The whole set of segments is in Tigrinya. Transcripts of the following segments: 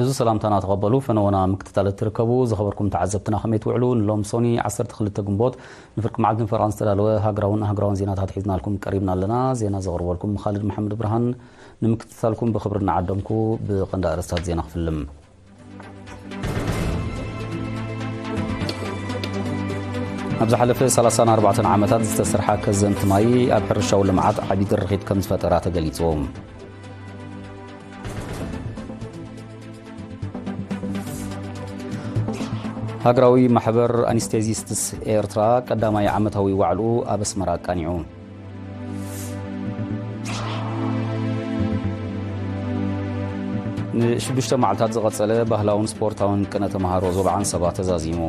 እዚ ሰላምታና ተቐበሉ። ፈነወና ምክትታል እትርከቡ ዝኸበርኩም ተዓዘብትና ከመይ ትውዕሉ? ንሎም ሶኒ ዓሰርተ ክልተ ግንቦት ንፍርቂ መዓልቲ ንፈረቓን ዝተዳለወ ሃገራውን ኣህጉራውን ዜናታት ሒዝናልኩም ቀሪብና ኣለና። ዜና ዘቕርበልኩም ኻልድ መሓመድ ብርሃን። ንምክትታልኩም ብኽብሪ እናዓደምኩ ብቐንዲ ኣርእስታት ዜና ክፍልም። ኣብ ዝሓለፈ ሰላሳን ኣርባዕተን ዓመታት ዝተሰርሓ ከዘንቲ ማይ ኣብ ሕርሻዊ ልምዓት ዓቢ ድርኺት ከም ዝፈጠራ ተገሊጹ። ሃገራዊ ማሕበር ኣኒስቴዚስትስ ኤርትራ ቀዳማይ ዓመታዊ ዋዕልኡ ኣብ ኣስመራ ኣቃኒዑ። ንሽዱሽተ መዓልታት ዝቐጸለ ባህላውን ስፖርታውን ቅነ ተመሃሮ ዞባ ዓንሰባ ተዛዚሙ።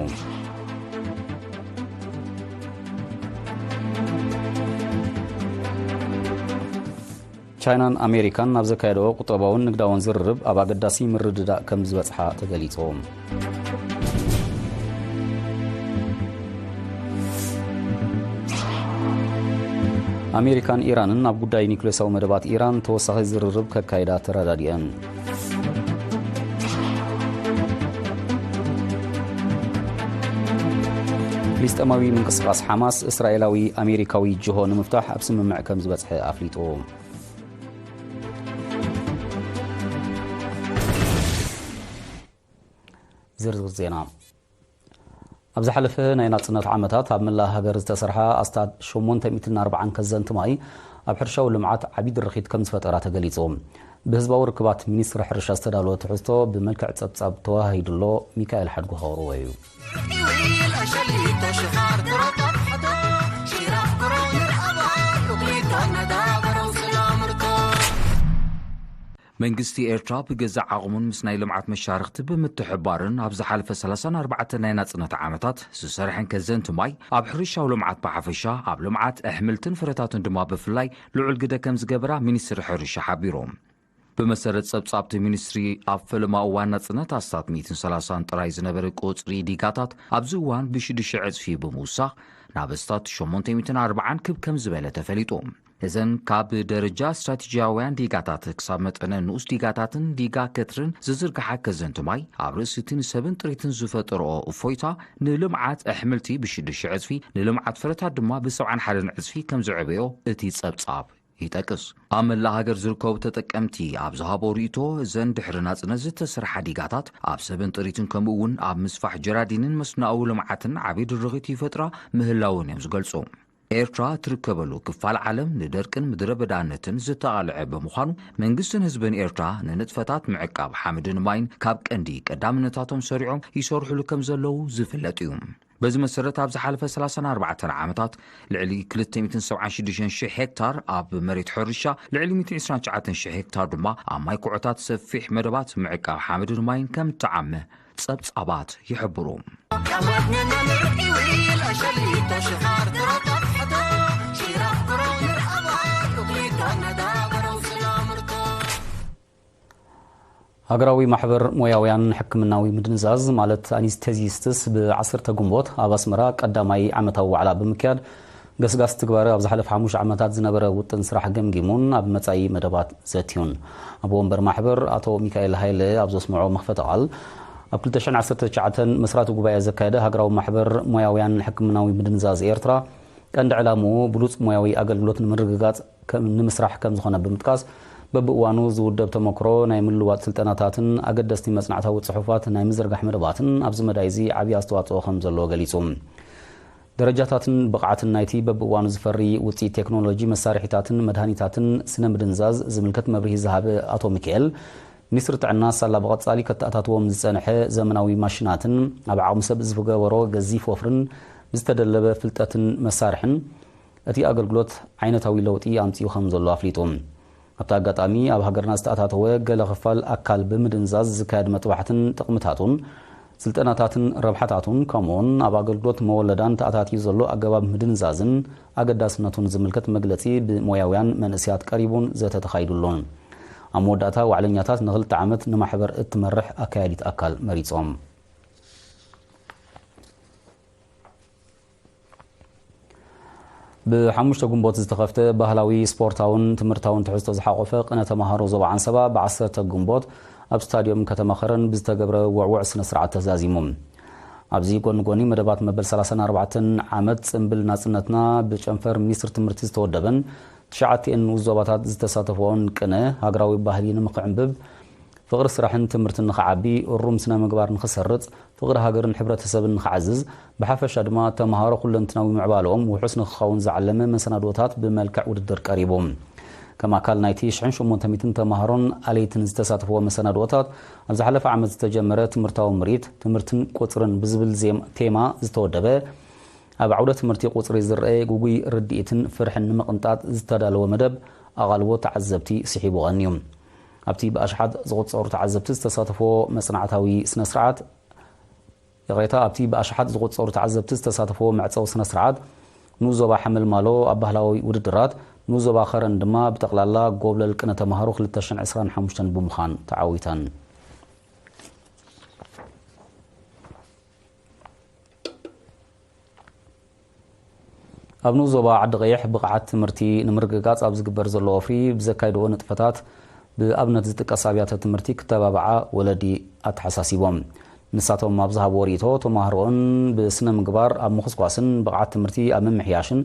ቻይናን ኣሜሪካን ናብ ዘካየደኦ ቁጠባውን ንግዳውን ዝርርብ ኣብ ኣገዳሲ ምርድዳእ ከም ዝበጽሓ ተገሊጹ። ኣሜሪካን ኢራንን ኣብ ጉዳይ ኒውክሌሳዊ መደባት ኢራን ተወሳኺ ዝርርብ ከካይዳ ተረዳዲአን። ፍልስጤማዊ ምንቅስቃስ ሓማስ እስራኤላዊ ኣሜሪካዊ ጅሆ ንምፍታሕ ኣብ ስምምዕ ከም ዝበጽሐ ኣፍሊጡ። ዝርዝር ዜና። ኣብ ዝሓለፈ ናይ ናጽነት ዓመታት ኣብ መላእ ሃገር ዝተሰርሓ ኣስታት ሸሞንተ ሚእትን ኣርባዓን ከዘንቲ ማይ ኣብ ሕርሻዊ ልምዓት ዓቢ ድርኺት ከም ዝፈጠራ ተገሊጹ። ብህዝባዊ ርክባት ሚኒስትሪ ሕርሻ ዝተዳለወ ትሕዝቶ ብመልክዕ ጸብጻብ ተወሃሂዱ ኣሎ። ሚካኤል ሓድጉ ከቕርቦ እዩ። መንግስቲ ኤርትራ ብገዛእ ዓቕሙን ምስ ናይ ልምዓት መሻርኽቲ ብምትሕብባርን ኣብ ዝሓለፈ ሰላሳን ኣርባዕተን ናይ ናጽነት ዓመታት ዝሰርሐን ከዘንቲ ማይ ኣብ ሕርሻዊ ልምዓት ብሓፈሻ፣ ኣብ ልምዓት ኣሕምልትን ፍረታትን ድማ ብፍላይ ልዑል ግደ ከም ዝገበራ ሚኒስትሪ ሕርሻ ሓቢሩ። ብመሰረት ጸብጻብቲ ሚኒስትሪ፣ ኣብ ፈለማ እዋን ናጽነት ኣስታት ሚእትን ሰላሳን ጥራይ ዝነበረ ቁጽሪ ዲጋታት ኣብዚ እዋን ብሽዱሽተ ዕጽፊ ብምውሳኽ ናብ ኣስታት ሸሞንተ ሚእትን ኣርባዓን ክብ ከም ዝበለ ተፈሊጡ። እዘን ካብ ደረጃ ስትራቴጂያውያን ዲጋታት ክሳብ መጠነ ንኡስ ዲጋታትን ዲጋ ከትርን ዝዝርግሓ ከዘንቲ ማይ ኣብ ርእሲ እቲ ንሰብን ጥሪትን ዝፈጠረኦ እፎይታ ንልምዓት ኣሕምልቲ ብሽዱሽተ ዕጽፊ፣ ንልምዓት ፍረታት ድማ ብሰብዓን ሓደን ዕጽፊ ከም ዘዕበዮ እቲ ጸብጻብ ይጠቅስ። ኣብ መላእ ሃገር ዝርከቡ ተጠቀምቲ ኣብ ዝሃቦ ርእይቶ፣ እዘን ድሕሪ ናጽነት ዝተሰርሓ ዲጋታት ኣብ ሰብን ጥሪትን ከምኡ እውን ኣብ ምስፋሕ ጀራዲንን መስኖኣዊ ልምዓትን ዓቢ ድርኺት ይፈጥራ ምህላወን እዮም ዝገልጹ። ኤርትራ እትርከበሉ ክፋል ዓለም ንደርቅን ምድረ በዳነትን ዝተቓልዐ ብምዃኑ፣ መንግስትን ህዝብን ኤርትራ ንንጥፈታት ምዕቃብ ሓመድን ማይን ካብ ቀንዲ ቀዳምነታቶም ሰሪዖም ይሰርሑሉ ከም ዘለዉ ዝፍለጥ እዩ። በዚ መሰረት፣ ኣብ ዝሓለፈ ሰላሳን ኣርባዕተን ዓመታት ልዕሊ ክልተ ሚእትን ሰብዓን ሽዱሽተን ሽሕ ሄክታር ኣብ መሬት ሕርሻ፣ ልዕሊ ሚእትን ዕስራን ትሽዓተን ሽሕ ሄክታር ድማ ኣብ ማይ ኩዖታት ሰፊሕ መደባት ምዕቃብ ሓመድን ማይን ከም እተዓመ ጸብጻባት ይሕብሩ። ሃገራዊ ማሕበር ሞያውያን ሕክምናዊ ምድንዛዝ ማለት ኣኒስቴዚስትስ ብ ዓሰርተ ግንቦት ኣብ ኣስመራ ቀዳማይ ዓመታዊ ዋዕላ ብምክያድ ገስጋስ ትግባረ ኣብ ዝሓለፈ ሓሙሽተ ዓመታት ዝነበረ ውጥን ስራሕ ገምጊሙን ኣብ መጻኢ መደባት ዘትዩን። ኣቦ ወንበር ማሕበር ኣቶ ሚካኤል ሃይለ ኣብ ዘስምዖ መኽፈቲ ቃል፣ ኣብ ክልተ ሽሕን ዓሰርተ ትሽዓተን መስራቲ ጉባኤ ዘካየደ ሃገራዊ ማሕበር ሞያውያን ሕክምናዊ ምድንዛዝ ኤርትራ ቀንዲ ዕላምኡ ብሉጽ ሞያዊ ኣገልግሎት ንምርግጋጽ ከም፣ ንምስራሕ ከም ዝኾነ ብምጥቃስ፣ በብእዋኑ ዝውደብ ተመክሮ ናይ ምልዋጥ ስልጠናታትን ኣገደስቲ መጽናዕታዊ ጽሑፋት ናይ ምዝርጋሕ መደባትን ኣብዚ መዳይ እዚ ዓቢ ኣስተዋጽኦ ከም ዘለዎ ገሊጹ። ደረጃታትን ብቕዓትን ናይቲ በብእዋኑ ዝፈሪ ውጽኢት ቴክኖሎጂ መሳርሒታትን መድሃኒታትን ስነ ምድንዛዝ ዝምልከት መብርሂ ዝሃበ ኣቶ ሚካኤል፣ ሚኒስትሪ ጥዕና ሳላ ብቐጻሊ ከተኣታትዎም ዝጸንሐ ዘመናዊ ማሽናትን ኣብ ዓቕሚ ሰብ ዝገበሮ ገዚፍ ወፍርን ብዝተደለበ ፍልጠትን መሳርሕን እቲ ኣገልግሎት ዓይነታዊ ለውጢ ኣምጺኡ ከም ዘሎ ኣፍሊጡ። ኣብቲ ኣጋጣሚ ኣብ ሃገርና ዝተኣታተወ ገለ ክፋል ኣካል ብምድንዛዝ ዝካየድ መጥባሕትን ጥቕምታቱን፣ ስልጠናታትን ረብሓታቱን ከምኡውን ኣብ ኣገልግሎት መወለዳን ተኣታትዩ ዘሎ ኣገባብ ምድንዛዝን ኣገዳስነቱን ዝምልከት መግለጺ ብሞያውያን መንእሰያት ቀሪቡን ዘተ ተኻይዱሉን። ኣብ መወዳእታ ዋዕለኛታት ንክልተ ዓመት ንማሕበር እትመርሕ ኣካያዲት ኣካል መሪጾም። ብሓሙሽተ ግንቦት ዝተኸፍተ ባህላዊ፣ ስፖርታውን ትምህርታውን ትሕዝቶ ዝሓቖፈ ቅነ ተማሃሮ ዞባ ዓንሰባ ብዓሰርተ ግንቦት ኣብ ስታድዮም ከተማ ኸረን ብዝተገብረ ውዕውዕ ስነ ስርዓት ተዛዚሙ። ኣብዚ ጎኒ ጎኒ መደባት መበል ሰላሳን ኣርባዕተን ዓመት ጽምብል ናጽነትና ብጨንፈር ሚኒስትሪ ትምህርቲ ዝተወደበን ትሽዓቲኤን ንኡስ ዞባታት ዝተሳተፍኦን ቅነ ሃገራዊ ባህሊ ንምክዕንብብ፣ ፍቕሪ ስራሕን ትምህርትን ንኽዓቢ፣ እሩም ስነ ምግባር ንኽሰርጽ፣ ፍቕሪ ሃገርን ሕብረተሰብን ንኽዓዝዝ፣ ብሓፈሻ ድማ ተምሃሮ ኩለንትናዊ ምዕባለኦም ውሑስ ንኽኸውን ዝዓለመ መሰናድኦታት ብመልክዕ ውድድር ቀሪቡ። ከም ኣካል ናይቲ ሽሕን ሸሞንተ ሚእትን ተምሃሮን ኣለይትን ዝተሳተፍዎ መሰናድኦታት፣ ኣብ ዝሓለፈ ዓመት ዝተጀመረ ትምህርታዊ ምርኢት ትምህርትን ቁጽርን ብዝብል ዜም-፣ ቴማ ዝተወደበ፣ ኣብ ዓውደ ትምህርቲ ቁጽሪ ዝረኣየ ጉጉይ ርድኢትን ፍርሕን ንምቕንጣጥ ዝተዳለወ መደብ ኣቓልቦ ተዓዘብቲ ስሒቡ ቀንዩ። ኣብቲ ብኣሽሓት ዝቑጸሩ ተዓዘብቲ ዝተሳተፍዎ መጽናዕታዊ ስነ ስርዓት፣ ይቕሬታ፣ ኣብቲ ብኣሽሓት ዝቑጸሩ ተዓዘብቲ ዝተሳተፍዎ መዕጸዊ ስነ ስርዓት፣ ንኡስ ዞባ ሓመልማሎ ኣብ ባህላዊ ውድድራት፣ ንኡስ ዞባ ኸረን ድማ ብጠቕላላ ጎብለል ቅነ ተምሃሮ ክልተ ሽሕን ዕስራን ሓሙሽተን ብምዃን ተዓዊተን። ኣብ ንኡስ ዞባ ዓዲ ቀይሕ ብቕዓት ትምህርቲ ንምርግጋጽ ኣብ ዝግበር ዘሎ ወፍሪ ብዘካይድዎ ንጥፈታት ብኣብነት ዝጥቀስ ኣብያተ ትምህርቲ ክተባብዓ ወለዲ ኣተሓሳሲቦም። ንሳቶም ኣብ ዝሃብዎ ርእይቶ፣ ተማሃሮኦን ብስነ ምግባር ኣብ ምኹስኳስን ብቕዓት ትምህርቲ ኣብ ምምሕያሽን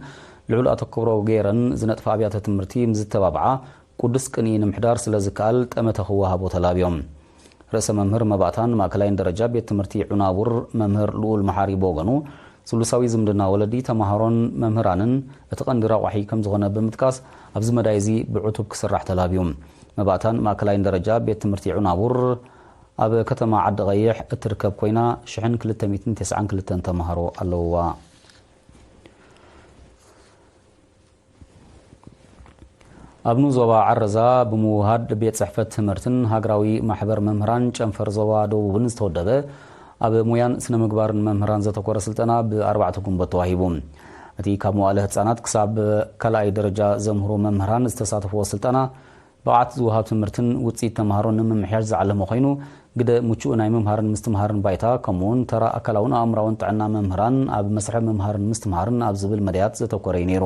ልዑል ኣተኩሮ ገይረን ዝነጥፋ ኣብያተ ትምህርቲ ምስ ዝተባብዓ፣ ቅዱስ ቅንኢ ንምሕዳር ስለ ዝከኣል ጠመተ ክወሃቦ ተላብዮም። ርእሰ መምህር መባእታን ማእከላይን ደረጃ ቤት ትምህርቲ ዑናቡር መምህር ልኡል መሓሪ ብወገኑ፣ ስሉሳዊ ዝምድና ወለዲ፣ ተማሃሮን መምህራንን እቲ ቀንዲ ረቋሒ ከም ዝኾነ ብምጥቃስ፣ ኣብዚ መዳይ እዚ ብዕቱብ ክስራሕ ተላብዩ። መባእታን ማእከላይን ደረጃ ቤት ትምህርቲ ዑናቡር ኣብ ከተማ ዓዲ ቀይሕ እትርከብ ኮይና፣ ሽሕን ክልተ ሚእትን ተስዓን ክልተን ተማሃሮ ኣለውዋ። ኣብ ንኡስ ዞባ ዓረዛ ብምውሃድ ቤት ጽሕፈት ትምህርትን ሃገራዊ ማሕበር መምህራን ጨንፈር ዞባ ደቡብን ዝተወደበ ኣብ ሞያን ስነ ምግባርን መምህራን ዘተኮረ ስልጠና ብኣርባዕተ ጉንበት ተዋሂቡ። እቲ ካብ መዋእለ ህጻናት ክሳብ ካልኣይ ደረጃ ዘምህሩ መምህራን ዝተሳተፍዎ ስልጠና፣ ብቕዓት ዝወሃብ ትምህርትን ውጽኢት ተምሃሮን ንምምሕያሽ ዝዓለመ ኮይኑ፣ ግደ ምቹእ ናይ ምምሃርን ምስትምሃርን ባይታ፣ ከምኡውን ተራ ኣካላውን ኣእምራውን ጥዕና መምህራን ኣብ መስርሕ ምምሃርን ምስትምሃርን ኣብ ዝብል መዳያት ዘተኮረ እዩ ነይሩ።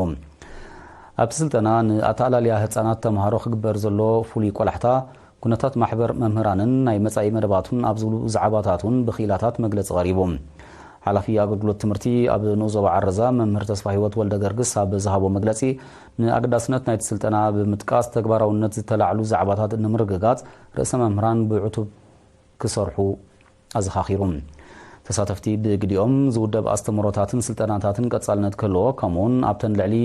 ኣብቲ ስልጠና፣ ንኣተኣላልያ ህጻናት ተምሃሮ ክግበር ዘሎ ፍሉይ ቆላሕታ፣ ኩነታት ማሕበር መምህራንን ናይ መጻኢ መደባቱን ኣብ ዝብሉ ዛዕባታት እውን ብክኢላታት መግለጺ ቀሪቡ። ሓላፊ ኣገልግሎት ትምህርቲ ኣብ ንኡስ ዞባ ዓረዛ መምህር ተስፋ ህይወት ወልደ ገርግስ ኣብ ዝሃቦ መግለጺ፣ ንኣገዳስነት ናይቲ ስልጠና ብምጥቃስ፣ ተግባራውነት ዝተላዕሉ ዛዕባታት ንምርግጋጽ ርእሰ መምህራን ብዕቱብ ክሰርሑ ኣዘኻኺሩ። ተሳተፍቲ ብግዲኦም፣ ዝውደብ ኣስተምህሮታትን ስልጠናታትን ቀጻልነት ክህልዎ፣ ከምኡውን ኣብተን ልዕሊ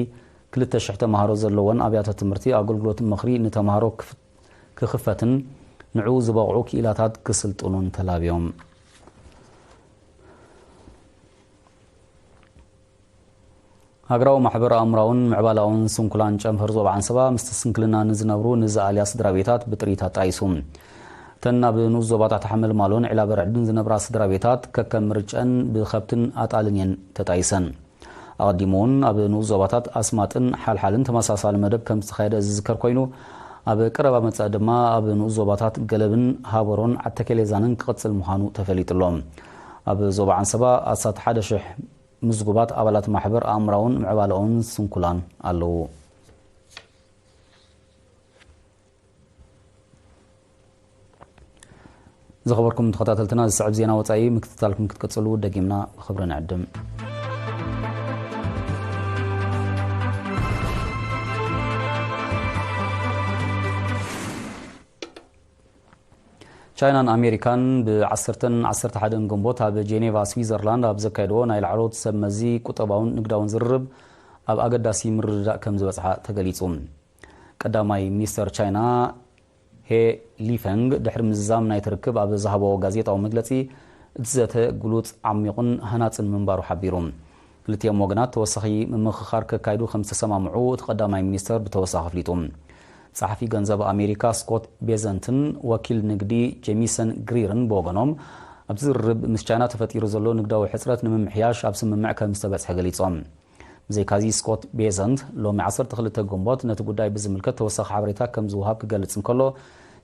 ክልተ ሽሕ ተምሃሮ ዘለወን ኣብያተ ትምህርቲ ኣገልግሎት ምኽሪ ንተምሃሮ ክፍ-፣ ክኽፈትን ንዕኡ ዝበቕዑ ክኢላታት ክስልጥኑን ተላብዮም። ሃገራዊ ማሕበር ኣእምራውን ምዕባላውን ስንኩላን ጨንፈር ዞባ ዓንሰባ፣ ምስቲ ስንክልና ንዝነብሩ ንዝኣልያ ስድራ ቤታት ብጥሪት ኣጣይሱ። እተን ኣብ ንኡስ ዞባታት ሓመልማሎን ዒላ በርዕድን ዝነብራ ስድራ ቤታት፣ ከከም ምርጨን ብኸብትን ኣጣልን እየን ተጣይሰን። ኣቐዲሙ እውን ኣብ ንኡስ ዞባታት ኣስማጥን ሓልሓልን ተመሳሳሊ መደብ ከም ዝተኻየደ ዝዝከር ኮይኑ፣ ኣብ ቀረባ መጻኢ ድማ ኣብ ንኡስ ዞባታት ገለብን ሃበሮን ዓተኬሌዛንን ክቕጽል ምዃኑ ተፈሊጡ ኣሎ። ኣብ ዞባ ዓንሰባ ኣስታት ሓደ ሽሕ ምዝጉባት ኣባላት ማሕበር ኣእምራውን ምዕባለኦን ስንኩላን ኣለዉ። ዝኸበርኩም ተኸታተልትና፣ ዝስዕብ ዜና ወጻኢ ምክትታልኩም ክትቅጽሉ ደጊምና ብኽብሪ ንዕድም። ቻይናን ኣሜሪካን ብ ዓሰርተን ዓሰርተ ሓደን ግንቦት ኣብ ጄኔቫ ስዊዘርላንድ ኣብ ዘካየድዎ ናይ ላዕለዎት ሰብ መዚ ቁጠባውን ንግዳውን ዝርርብ ኣብ ኣገዳሲ ምርድዳእ ከም ዝበጽሓ ተገሊጹ። ቀዳማይ ሚኒስተር ቻይና ሄ ሊፈንግ ድሕሪ ምዝዛም ናይቲ ርክብ ኣብ ዝሃቦ ጋዜጣዊ መግለጺ፣ እቲ ዘተ ግሉጽ፣ ዓሚቑን ሃናጽን ምንባሩ ሓቢሩ። ክልቲኦም ወገናት ተወሳኺ ምምኽኻር ከካይዱ ከም ዝተሰማምዑ እቲ ቀዳማይ ሚኒስተር ብተወሳኺ ኣፍሊጡ። ጸሓፊ ገንዘብ ኣሜሪካ ስኮት ቤዘንትን ወኪል ንግዲ ጄሚሰን ግሪርን ብወገኖም፣ ኣብቲ ዝርርብ ምስ ቻይና ተፈጢሩ ዘሎ ንግዳዊ ሕጽረት ንምምሕያሽ ኣብ ስምምዕ ከም ዝተበጽሐ ገሊጾም። ብዘይካዚ፣ ስኮት ቤዘንት ሎሚ ዓሰርተ ክልተ ግንቦት ነቲ ጉዳይ ብዝምልከት ተወሳኺ ሓበሬታ ከም ዝወሃብ ክገልጽ እንከሎ፣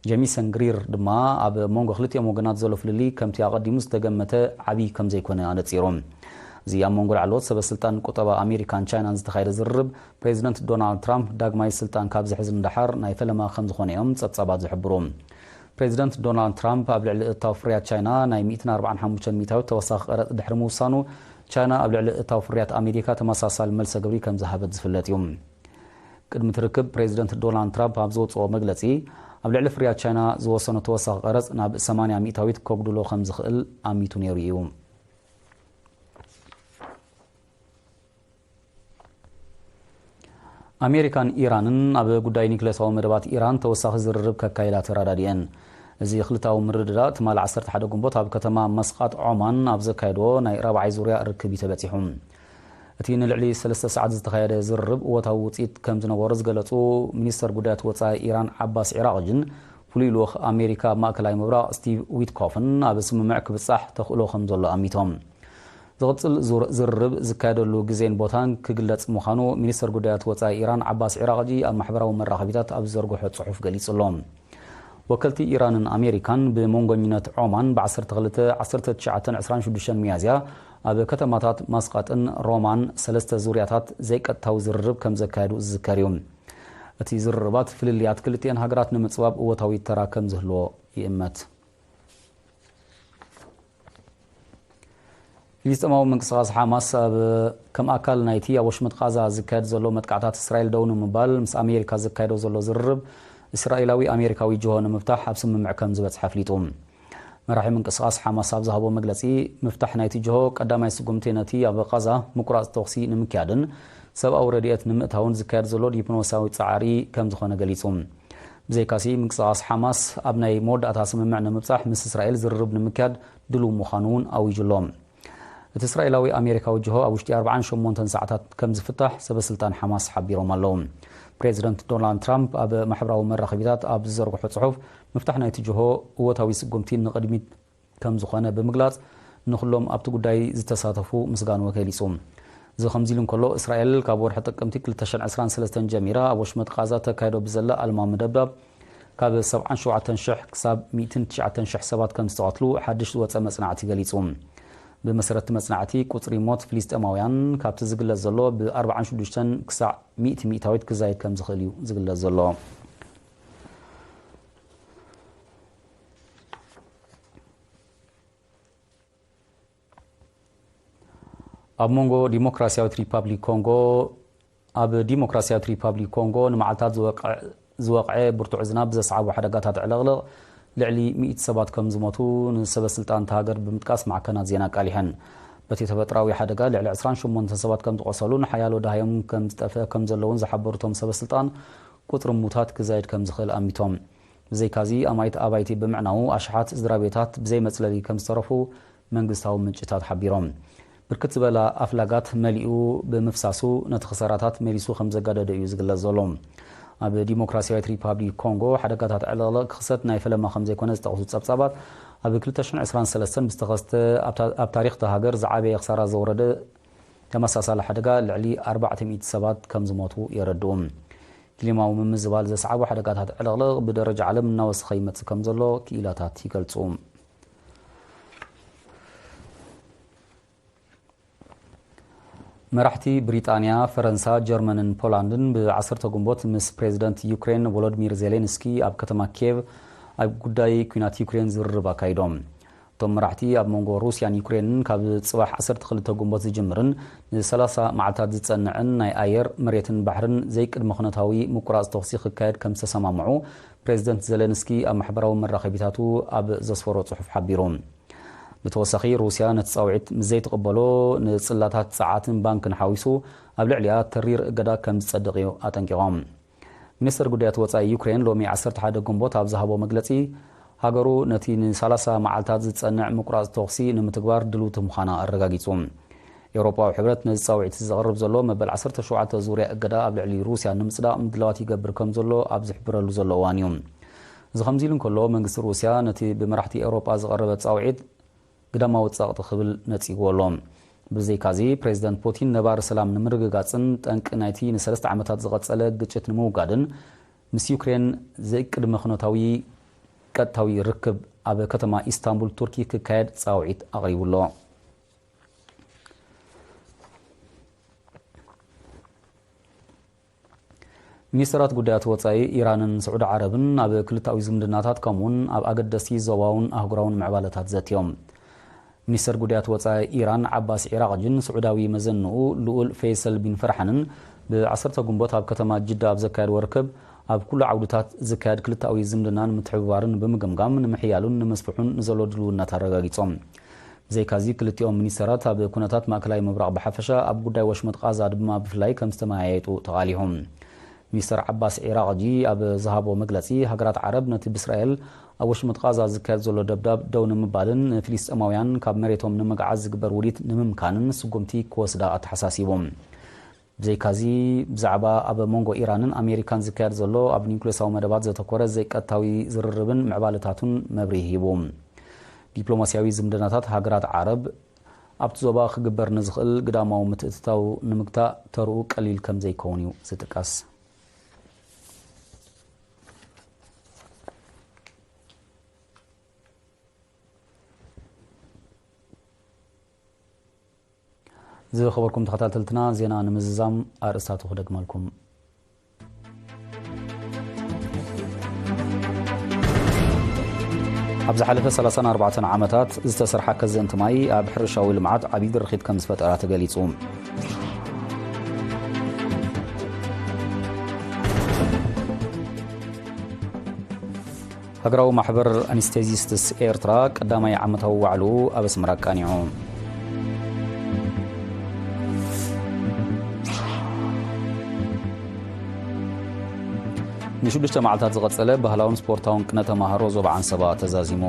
ጄሚሰን ግሪር ድማ ኣብ መንጎ ክልቲኦም ወገናት ዘሎ ፍልልይ ከምቲ ኣቐዲሙ ዝተገመተ ዓብዪ ከም ዘይኮነ ኣነጺሩ። እዚ ኣብ መንጎ ላዕለዎት ሰበ ስልጣን ቁጠባ ኣሜሪካን ቻይናን ዝተኻየደ ዝርርብ፣ ፕሬዚደንት ዶናልድ ትራምፕ ዳግማይ ስልጣን ካብ ዝሕዝ ንደሓር ናይ ፈለማ ከም ዝኾነ እዮም ጸብጻባት ዝሕብሩ። ፕሬዚደንት ዶናልድ ትራምፕ ኣብ ልዕሊ እታው ፍርያት ቻይና ናይ ሚእትን ኣርባዓን ሓሙሽተን ሚእታዊት ተወሳኺ ቀረጽ ድሕሪ ምውሳኑ፣ ቻይና ኣብ ልዕሊ እታው ፍርያት ኣሜሪካ ተመሳሳሊ መልሰ ግብሪ ከም ዝሃበት ዝፍለጥ እዩ። ቅድሚ እቲ ርክብ፣ ፕሬዚደንት ዶናልድ ትራምፕ ኣብ ዘውጽኦ መግለጺ፣ ኣብ ልዕሊ ፍርያት ቻይና ዝወሰኖ ተወሳኺ ቀረጽ ናብ ሰማንያ ሚእታዊት ከጉድሎ ከም ዝኽእል ኣሚቱ ነይሩ እዩ። ኣሜሪካን ኢራንን ኣብ ጉዳይ ኒክሌሳዊ መደባት ኢራን ተወሳኺ ዝርርብ ከካይዳ ተረዳዲኤን። እዚ ክልታዊ ምርድዳእ ትማሊ ዓሰርተ ሓደ ግንቦት ኣብ ከተማ መስቃጥ ዖማን ኣብ ዘካየድዎ ናይ ራብዓይ ዙርያ ርክብ እዩ ተበጺሑ። እቲ ንልዕሊ ሰለስተ ሰዓት ዝተኻየደ ዝርርብ እወታዊ ውጽኢት ከም ዝነበሮ ዝገለጹ ሚኒስተር ጉዳያት ወጻኢ ኢራን ዓባስ ዒራቕጅን ፍሉይ ልኡኽ ኣሜሪካ ኣብ ማእከላይ ምብራቕ ስቲቭ ዊትኮፍን ኣብ ስምምዕ ክብጻሕ ተኽእሎ ከም ዘሎ ኣሚቶም። ዝቕጽል ዙር ዝርርብ ዝካየደሉ ግዜን ቦታን ክግለጽ ምዃኑ ሚኒስተር ጉዳያት ወጻኢ ኢራን ዓባስ ዒራቕጂ ኣብ ማሕበራዊ መራኸቢታት ኣብ ዝዘርግሖ ጽሑፍ ገሊጹ ኣሎ። ወከልቲ ኢራንን ኣሜሪካን ብመንጎኝነት ዖማን ብ ዓሰርተ ክልተ፣ ዓሰርተ ትሽዓተን ዕስራን ሽዱሽተን ሚያዝያ ኣብ ከተማታት ማስቃጥን ሮማን ሰለስተ ዙርያታት ዘይቀጥታዊ ዝርርብ ከም ዘካየዱ ዝዝከር እዩ። እቲ ዝርርባት ፍልልያት ክልቲኤን ሃገራት ንምጽባብ እወታዊ ተራ ከም ዝህልዎ ይእመት። ፍልስጤማዊ ምንቅስቓስ ሓማስ ኣብ ከም ኣካል ናይቲ ኣብ ወሽመጥ ቃዛ ዝካየድ ዘሎ መጥቃዕታት እስራኤል ደው ንምባል ምስ ኣሜሪካ ዘካየዶ ዘሎ ዝርርብ እስራኤላዊ ኣሜሪካዊ ጅሆ ንምፍታሕ ኣብ ስምምዕ ከም ዝበጽሐ ኣፍሊጡ። መራሒ ምንቅስቓስ ሓማስ ኣብ ዝሃቦ መግለጺ፣ ምፍታሕ ናይቲ ጅሆ ቀዳማይ ስጉምቲ ነቲ ኣብ ቃዛ ምቁራጽ ተኹሲ ንምክያድን ሰብኣዊ ረድኤት ንምእታውን ዝካየድ ዘሎ ዲፕሎማስያዊ ጻዕሪ ከም ዝኾነ ገሊጹ። ብዘይካሲ፣ ምንቅስቓስ ሓማስ ኣብ ናይ መወዳእታ ስምምዕ ንምብጻሕ ምስ እስራኤል ዝርርብ ንምክያድ ድሉው ምዃኑ እውን ኣዊጁ ኣሎ። እቲ እስራኤላዊ ኣሜሪካዊ ጅሆ ኣብ ውሽጢ ኣርብዓን ሸሞንተን ሰዓታት ከም ዝፍታሕ ሰበ ስልጣን ሓማስ ሓቢሮም ኣለዉ። ፕሬዚደንት ዶናልድ ትራምፕ ኣብ ማሕበራዊ መራኸቢታት ኣብ ዝዘርግሖ ጽሑፍ፣ ምፍታሕ ናይቲ ጅሆ እወታዊ ስጉምቲ ንቕድሚት ከም ዝኾነ ብምግላጽ፣ ንኹሎም ኣብቲ ጉዳይ ዝተሳተፉ ምስጋንኡ ገሊጹ። እዚ ከምዚ ኢሉ እንከሎ፣ እስራኤል ካብ ወርሒ ጥቅምቲ ክልተ ሽሕን ዕስራን ሰለስተን ጀሚራ ኣብ ወሽመጥ ቃዛ ተካይዶ ብዘላ ኣልማዊ ምድብዳብ ካብ ሰብዓን ሸውዓተን ሽሕ ክሳብ ሚእትን ትሽዓተን ሽሕ ሰባት ከም ዝተቐትሉ ሓድሽ ዝወጸ መጽናዕቲ ገሊጹ። ብመሰረት እቲ መጽናዕቲ፣ ቁጽሪ ሞት ፍልስጤማውያን ካብቲ ዝግለጽ ዘሎ ብ ኣርብዓን ሽዱሽተን ክሳዕ ሚእቲ ሚእታዊት ክዛይድ ከም ዝኽእል እዩ ዝግለጽ ዘሎ። ኣብ መንጎ ዲሞክራሲያዊት ሪፓብሊክ ኮንጎ ኣብ ዲሞክራሲያዊት ሪፓብሊክ ኮንጎ ንመዓልታት ዝወቅዐ ብርቱዕ ዝናብ ዘስዓቦ ሓደጋታት ዕልቕልቕ ልዕሊ ሚእቲ ሰባት ከም ዝሞቱ ንሰበ ስልጣን እታ ሃገር ብምጥቃስ ማዕከናት ዜና ኣቃሊሐን። በቲ ተፈጥራዊ ሓደጋ ልዕሊ ዕስራን ሸሞንተን ሰባት ከም ዝቖሰሉን ሓያሎ ደሃዮም ከም ዝጠፍአ ከም ዘለውን ዝሓበሩ እቶም ሰበ ስልጣን፣ ቁጽሪ ሙታት ክዛይድ ከም ዝኽእል ኣሚቶም። ብዘይካዚ፣ ኣማኢት ኣባይቲ ብምዕናዉ ኣሽሓት ስድራ ቤታት ብዘይ መጽለሊ ከም ዝተረፉ መንግስታዊ ምንጭታት ሓቢሮም። ብርክት ዝበላ ኣፍላጋት መሊኡ ብምፍሳሱ ነቲ ክሳራታት መሊሱ ከም ዘጋደዶ እዩ ዝግለጽ ዘሎ። ኣብ ዲሞክራሲያዊት ሪፓብሊክ ኮንጎ ሓደጋታት ዕልቕልቕ ክኽሰት ናይ ፈለማ ከም ዘይኮነ ዝጠቕሱ ጸብጻባት፣ ኣብ ክልተ ሽሕን ዕስራን ሰለስተን ብዝተኸስተ ኣብታ- ኣብ ታሪኽ እታ ሃገር ዝዓበየ ክሳራ ዘውረደ ተመሳሳሊ ሓደጋ ልዕሊ ኣርባዕተ ሚእቲ ሰባት ከም ዝሞቱ የረድኡ። ክሊማዊ ምምዝባል ዘስዓቦ ሓደጋታት ዕልቕልቕ ብደረጃ ዓለም እናወሰኸ ይመጽእ ከም ዘሎ ክኢላታት ይገልጹ። መራሕቲ ብሪጣንያ፣ ፈረንሳ፣ ጀርመንን ፖላንድን ብ ዓሰርተ ግንቦት ምስ ፕሬዚደንት ዩክሬን ቮሎዲሚር ዜሌንስኪ ኣብ ከተማ ኪየቭ ኣብ ጉዳይ ኲናት ዩክሬን ዝርርብ ኣካይዶም። እቶም መራሕቲ ኣብ መንጎ ሩስያን ዩክሬንን ካብ ጽባሕ ዓሰርተ ክልተ ግንቦት ዝጅምርን ንሰላሳ መዓልታት ዝጸንዕን ናይ ኣየር፣ መሬትን ባሕርን ዘይቅድመ ኩነታዊ ምቁራጽ ተኹሲ ክካየድ ከም ዝተሰማምዑ ፕሬዚደንት ዜሌንስኪ ኣብ ማሕበራዊ መራኸቢታቱ ኣብ ዘስፈሮ ጽሑፍ ሓቢሩ። ብተወሳኺ፣ ሩስያ ነቲ ጻውዒት ምስ ዘይትቕበሎ፣ ንጽላታት ጸዓትን ባንክን ሓዊሱ ኣብ ልዕሊኣ ተሪር እገዳ ከም ዝጸድቕ እዩ ኣጠንቂቖም። ሚኒስተር ጉዳያት ወጻኢ ዩክሬን ሎሚ ዓሰርተ ሓደ ግንቦት ኣብ ዝሃቦ መግለጺ፣ ሃገሩ ነቲ ንሰላሳ መዓልታት ዝጸንዕ ምቁራጽ ተኹሲ ንምትግባር ድልውቲ ምዃና ኣረጋጊጹ። ኤውሮጳዊ ሕብረት ነዚ ጻውዒት ዘቕርብ ዘሎ መበል ዓሰርተ ሸውዓተ ዙርያ እገዳ ኣብ ልዕሊ ሩስያ ንምጽዳቕ ምድላዋት ይገብር ከም ዘሎ ኣብ ዝሕብረሉ ዘሎ እዋን እዩ። እዚ ከምዚ ኢሉ እንከሎ፣ መንግስቲ ሩስያ ነቲ ብመራሕቲ ኤውሮጳ ዝቐረበ ጻውዒት ግዳማዊ ጸቕጢ ክብል ነጺግዎ ኣሎ። ብዘይካዚ፣ ፕሬዚደንት ፑቲን ነባሪ ሰላም ንምርግጋጽን ጠንቂ ናይቲ ንሰለስተ ዓመታት ዝቐጸለ ግጭት ንምውጋድን ምስ ዩክሬን ዘይቅድመ ኩነታዊ ቀጥታዊ ርክብ ኣብ ከተማ ኢስታንቡል ቱርኪ ክካየድ ጻውዒት ኣቕሪቡ ኣሎ። ሚኒስተራት ጉዳያት ወጻኢ ኢራንን ስዑዲ ዓረብን ኣብ ክልተኣዊ ዝምድናታት ከምኡውን ኣብ ኣገደስቲ ዞባውን ኣህጉራውን ምዕባለታት ዘትዮም። ሚኒስተር ጉዳያት ወጻኢ ኢራን ዓባስ ዒራቕጂን ስዑዳዊ መዘንኡ ልኡል ፈይሰል ቢን ፈርሓንን ብ10 ጉንቦት ኣብ ከተማ ጅዳ ኣብ ዘካየድዎ ርክብ፣ ኣብ ኩሉ ዓውድታት ዝካየድ ክልተኣዊ ዝምድናን ምትሕብባርን ብምግምጋም ንምሕያሉን ንምስፍሑን ንዘሎ ድልውነት ኣረጋጊጾም። ብዘይካዚ ክልቲኦም ሚኒስተራት ኣብ ኩነታት ማእከላይ ምብራቕ ብሓፈሻ፣ ኣብ ጉዳይ ወሽመጥ ቓዛ ድማ ብፍላይ ከም ዝተመያየጡ ተቓሊሑ። ሚኒስተር ዓባስ ዒራቕጂ ኣብ ዝሃቦ መግለጺ፣ ሃገራት ዓረብ ነቲ ብእስራኤል ኣብ ወሽመጥ ቓዛ ዝካየድ ዘሎ ደብዳብ ደው ንምባልን ንፍልስጤማውያን ካብ መሬቶም ንምግዓዝ ዝግበር ውዲት ንምምካንን ስጉምቲ ክወስዳ ኣተሓሳሲቡ። ብዘይካዚ፣ ብዛዕባ ኣብ መንጎ ኢራንን ኣሜሪካን ዝካየድ ዘሎ ኣብ ኒውክሌሳዊ መደባት ዘተኮረ ዘይቀጥታዊ ዝርርብን ምዕባለታቱን መብርሂ ሂቡ። ዲፕሎማስያዊ ዝምድናታት ሃገራት ዓረብ ኣብቲ ዞባ ክግበር ንዝኽእል ግዳማዊ ምትእትታው ንምግታእ ተርኡ ቀሊል ከም ዘይከውን እዩ ዝጥቀስ። ዝኸበርኩም ተኸታተልትና፣ ዜና ንምዝዛም ኣርእስታቱ ክደግመልኩም። ኣብ ዝሓለፈ ሰላሳን ኣርባዕተን ዓመታት ዝተሰርሓ ከዘንቲ ማይ ኣብ ሕርሻዊ ልምዓት ዓብዪ ድርኺት ከም ዝፈጠራ ተገሊጹ። ሃገራዊ ማሕበር ኣነስቴዚስትስ ኤርትራ ቀዳማይ ዓመታዊ ዋዕልኡ ኣብ ኣስመራ ኣቃኒዑ። ንሽዱሽተ መዓልታት ዝቐጸለ ባህላውን ስፖርታውን ቅነ ተማሃሮ ዞባ ዓንሰባ ተዛዚሙ።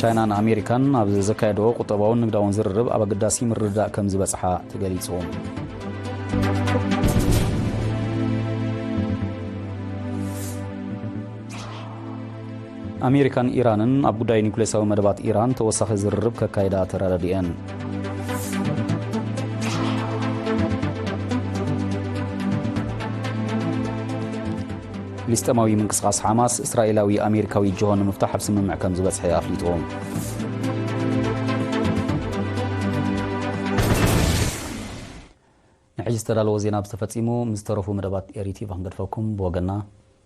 ቻይናን ኣሜሪካን ኣብ ዘካየድዎ ቁጠባውን ንግዳውን ዝርርብ ኣብ ኣገዳሲ ምርድዳእ ከም ዝበጽሓ ተገሊጹ። ኣሜሪካን ኢራንን ኣብ ጉዳይ ኒውክሌሳዊ መደባት ኢራን ተወሳኺ ዝርርብ ከካይዳ ተረዳዲኤን። ፍልስጤማዊ ምንቅስቓስ ሓማስ፣ እስራኤላዊ ኣሜሪካዊ ጅሆ ንምፍታሕ ኣብ ስምምዕ ከም ዝበጽሐ ኣፍሊጡ። ንሕጂ ዝተዳለወ ዜና ብዝተፈጺሙ፣ ምስ ዝተረፉ መደባት ኤሪ ቲቪ ክንገድፈኩም። ብወገንና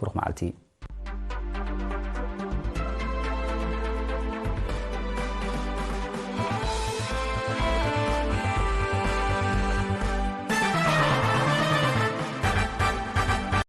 ብሩኽ መዓልቲ።